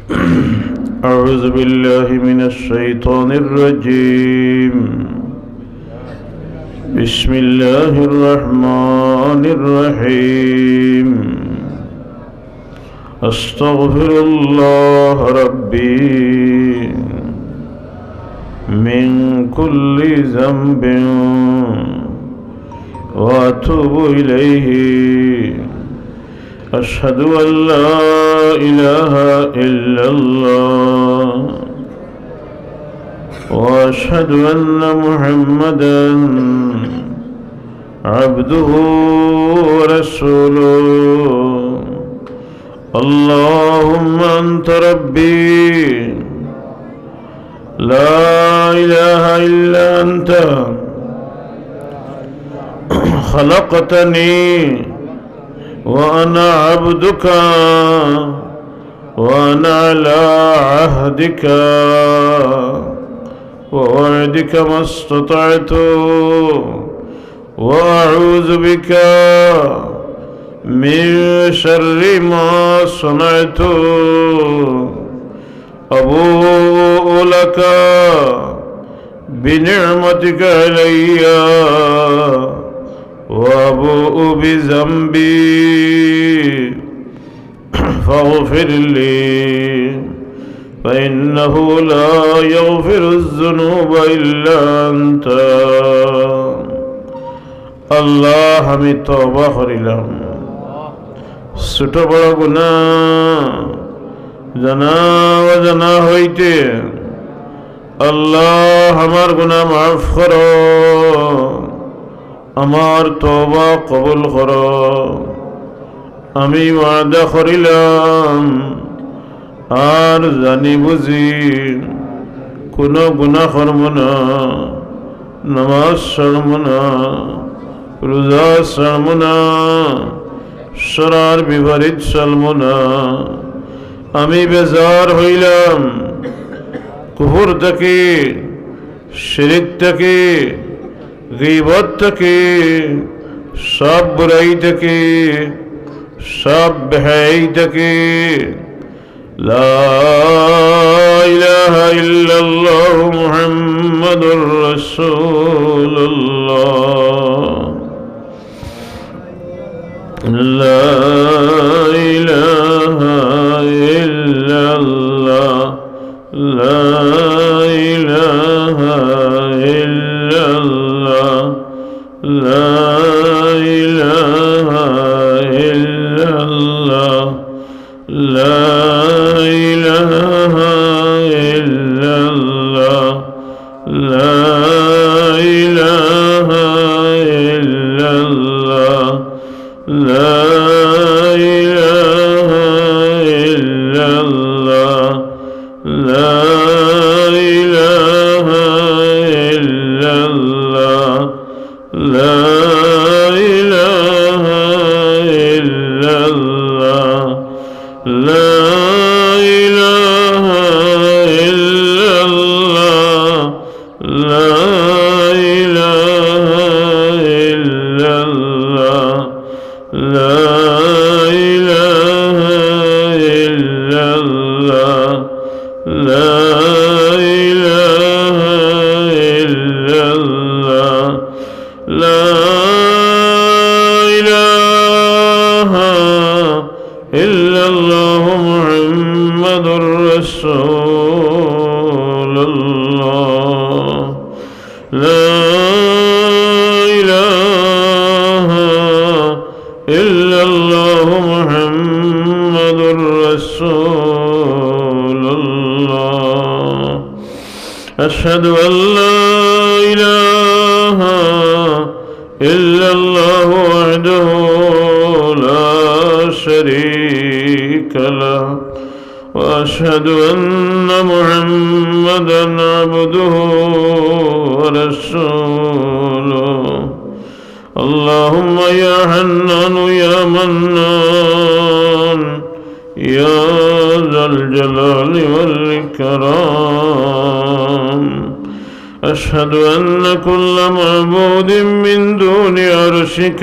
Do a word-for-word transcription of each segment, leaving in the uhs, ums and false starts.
أعوذ بالله من الشيطان الرجيم. بسم الله الرحمن الرحيم. أستغفر الله ربي من كل ذنب وأتوب إليه. أشهد أن لا إله إلا الله وأشهد أن محمدا عبده ورسوله. اللهم أنت ربي لا إله إلا أنت خلقتني وأنا عبدك وأنا على عهدك ووعدك ما استطعت وأعوذ بك من شر ما صنعت. أبوء لك بنعمتك علي وأبوء بذنبي فاغفر لي فإنه لا يغفر الذنوب إلا أنت. আল্লাহ, আমি তওবা করিলাম ছোট বড় গুনাহ, জানা অজানা হইতে। আল্লাহ, আমার গুনাহ মাফ করো, আমার তওবা কবুল করো। আমি ওয়াদা করিলাম, আর জানি বুঝি কোনো গুনাহ করব না, নামাজ ছাড়ব না, রোজা ছাড়ব না, শরার বিপরীত চলব না। আমি বেজার হইলাম কুফর থাকি, শিরিক থাকি, গীবত থাকি, সব বুরাই থাকি, সব বেহায়াই থাকি। لا إله إلا الله محمد رسول الله. لا إله إلا الله. لا إله إلا الله. لا إله إلا الله. لا إله إلا الله. لا إله إلا الله. لا إله إلا الله. لا إله إلا الله. لا إله إلا الله. لا إله إلا الله. لا إله إلا الله. لا إله إلا الله. لا إله إلا الله. لا إله إلا الله محمد رسول الله. لا إله إلا الله محمد رسول الله. أشهد أن لا إله إلا الله وحده لا شريك له، وأشهد أن محمدا عبده ورسوله. اللهم يا حنان يا منان يا ذا الجلال والإكرام، أشهد أن كل معبود من دون عرشك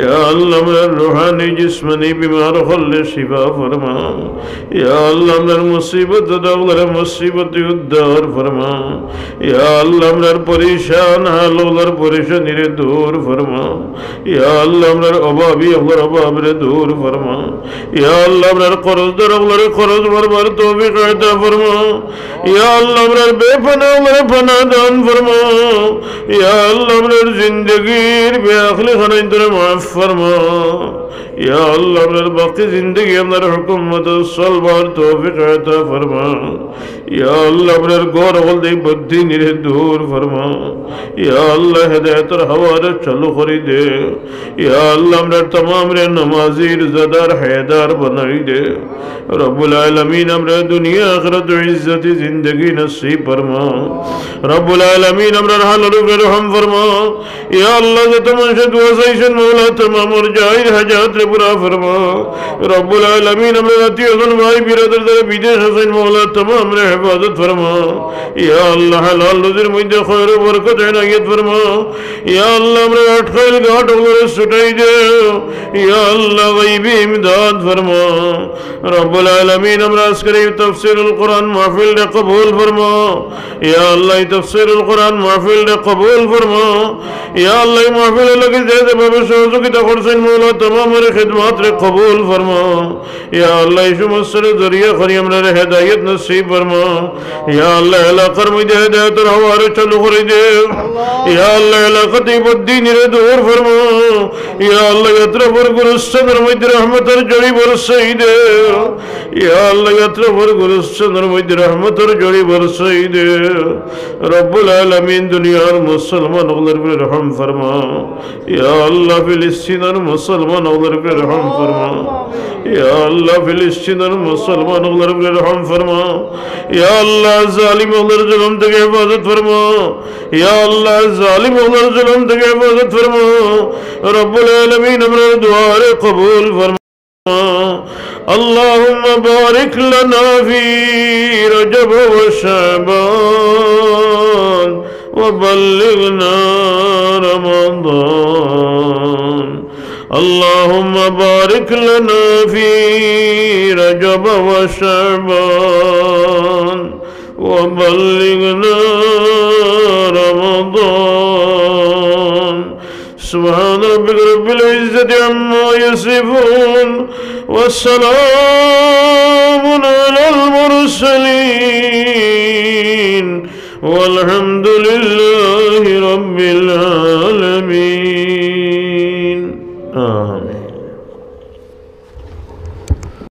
ইয়া আল্লাহ, আমরার রুহানি, জিসমানি বিমার অকলরে শিফা ফরমাও। ইয়া আল্লাহ, আমরার মুসিবত জদা অকলরে মুসিবত থাকি উদ্ধার ফরমাও। ইয়া আল্লাহ, আমরার পরেশান হাল অকলর পরেশানিরে দূর ফরমাও। ইয়া আল্লাহ, আমরার অভাবী অকলর অভাবরে দূর ফরমাও। ইয়া আল্লাহ, আমরার করজদার অকলরে করজ ভরবার তৌফিক আতা ফরমাও। ইয়া আল্লাহ, আমরার বেপানা অকলরে পানা দান ফরমাও। ইয়া আল্লাহ, আমরার জিন্দেগির বেআখলি খানাইন্তরে মাফ ফরমাও। ইয়া আল্লাহ, আমরার বাকি জিন্দেগি আমরার হুকুম মতো চলবার তৌফিক আতা ফরমাও। ইয়া আল্লাহ, আমরার ঘর অকলদি বদদিনিরে দূর ফরমাও। ইয়া আল্লাহ, হেদায়েতর হাওয়ারে চালু করি দেও। ইয়া আল্লাহ, আমরার তামামরে নামাজি, রোজাদার, হায়াদার বানাই দেও। রব্বুল আলামিন, আমরারে দুনিয়া আখিরাত ইজ্জতি জিন্দেগি নসিব ফরমাও। রব্বুল আলামিন, আমরার হালর উপরে রহম ফরমাও। ইয়া আল্লাহ, যত মানষে দোয়া চাইছইন, মাওলা, তামামর জায়েজ হাজাতরে পুরা ফরমাও। রব্বুল আলামিন, আমরার আত্মীয় স্বজন, ভাই বিরাদর যারা বিদেশ আছইন, মাওলা, তামামরে হেফাজত ফরমাও। ইয়া আল্লাহ, হালাল রুজির মধ্যে খয়র ও বরকত এনায়েত ফরমাও। ইয়া আল্লাহ, আমরার আটকাইল ঘাট অকলরে ছুটাই দেও। ইয়া আল্লাহ, গাইবি ইমদাদ ফরমাও। রব্বুল আলামিন, আমরার আজকের এই তাফসীরুল কোরআন মাহফিলরে কবুল ফরমাও। ইয়া আল্লাহ, এই তাফসীরুল কোরআন মাহফিলরে কবুল ফরমাও। ইয়া আল্লাহ, এই মাহফিলর লাগি যে যেভাবে সহযোগিতা করছইন, মাওলা, তামামর খেদমতরে কবুল ফরমাও। ইয়া আল্লাহ, এই সমস্তরে জরিয়া করি আমরারে হেদায়েত নসিব ফরমাও। ইয়া আল্লাহ, এলাকার মধ্যে হেদায়েতর হাওয়ারে চালু করি দেও। ইয়া আল্লাহ, এলাকাত বদদিনিরে দূর ফরমাও। ইয়া আল্লাহ, এ আতরাফর গুলিস্তানর মধ্যে রহমতর ঝড়ি বরসাই দেও। ইয়া আল্লাহ, এ আতরাফর গুলিস্তানর মধ্যে রহমতর ঝড়ি বরসাই দেও। রব্বুল আলামিন, দুনিয়ার মুসলমান অকলর উপরে রহম ফরমাও। ইয়া আল্লাহ, ফিলিস্তিনর মুসলমান অকলর উপরে রহম ফরমাও। ইয়া আল্লাহ, ফিলিস্তিনর মুসলমান অকলর উপরে রহম ফরমাও। ইয়া আল্লাহ, জালিম অকলর জুলুম থাকি হেফাজত ফরমাও। ইয়া আল্লাহ, জালিম অকলর জুলুম থাকি হেফাজত ফরমাও। রব্বুল আলামিন, আমরার দোয়ারে কবুল ফরমাও। اللهم بارك لنا في رجب وشعبان وبلغنا رمضان. اللهم بارك لنا في رجب وشعبان وبلغنا رمضان. سبحان ربك رب العزة عما يصفون، وسلام على المرسلين، والحمد لله رب العالمين.